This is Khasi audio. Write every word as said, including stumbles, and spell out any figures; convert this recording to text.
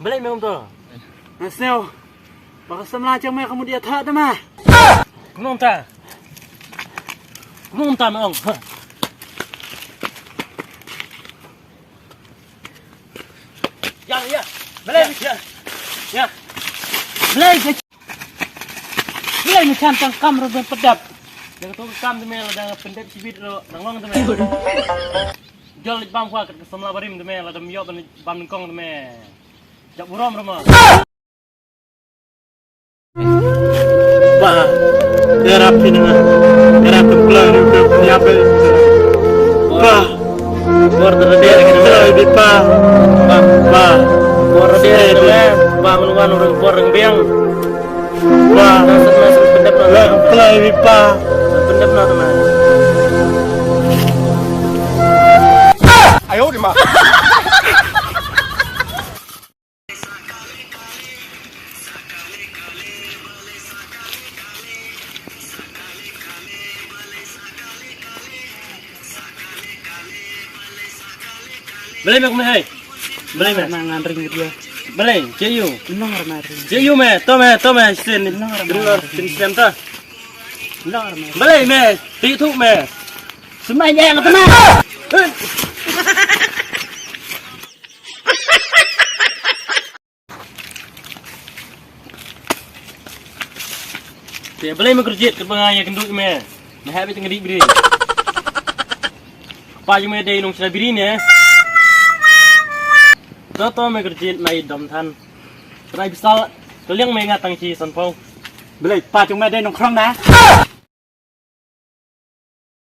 Balei me ong to? Nga sngew ba ka samla jong me ka mut ïa thah da me. Kumno ong ta? Kumno ong ta me ong? Ïa, ïa. Balei? Ïa. Ïa. Balei? Balei me khan tang kam ruh ban pyndep? Dang to kam te me la dang pyndep shibit ruh dang long te me. Jol bam khwa ka samla barim te me la dang ïoh ban bam nyngkong te me. Jap burom ruh ma. Ba, derap sini nga. Derap tu pulang ni tu punya apa? Ba, bor terder kita. Ba, ba, bor terder kita. Ba, menuan orang bor yang biang. Ba, nasib nasib pendep na. Lah, lah, ini pa. Pendep na teman. Ayo di ma. Balei me kumne hai? Balei me? Na ngan ring dia. Balei? Che yu. Nang rama ring. Che yu me, to me, to me, sin. Nang rama. Dulu sin sin ta. Nang rama. Balei me? Ti thu me. Semai yang tu me. Te balei me kyrjit kat ba nga ïa kynduh me. Me hap ïa ngadi bri. Pa jong me dei nongshna bri ne. To to me kyrjit nai dom than. Trai bisal kaliang me nga tang chi san pau. Balei pa jong me dei nongkhrong na.